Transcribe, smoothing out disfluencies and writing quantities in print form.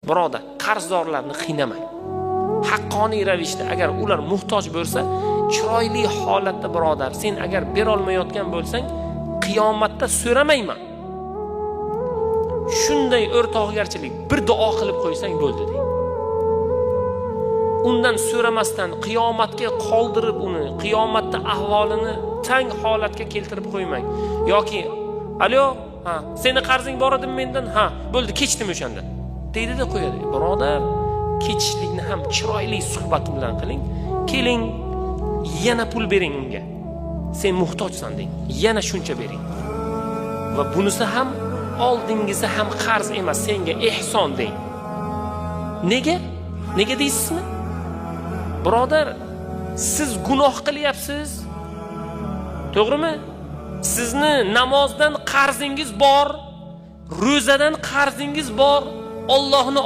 Birodar, qarzdorlarni qiynamang. Haqqoniy ravishda agar ular muhtoj bo'lsa, chiroyli holatda birodar, sen agar berolmayotgan bo'lsang, qiyomatda so'ramayman. Shunday o'rtog'garchilik bir duo qilib qo'ysang bo'ldi deng. Undan so'ramasdan qiyomatga qoldirib uni, qiyomatda ahvolini tang holatga keltirib qo'ymang. Yoki alo, ha, seni qarzing bor edimi mendan? Ha, bo'ldi, kechdim o'shanda. Deydi-da qo'yadi. Birodar, kechishlikni ham chiroyli suhbat bilan qiling. Keling, yana pul bering unga. Sen muhtojsan deng. Yana shuncha bering. Va bunisi ham oldingisi ham qarz emas, senga ehson deng. Nega? Nega deysizmi? Birodar, siz gunoh qilyapsiz. To'g'rimi? Sizni namozdan qarzingiz bor, ro'zadan qarzingiz bor. Allohni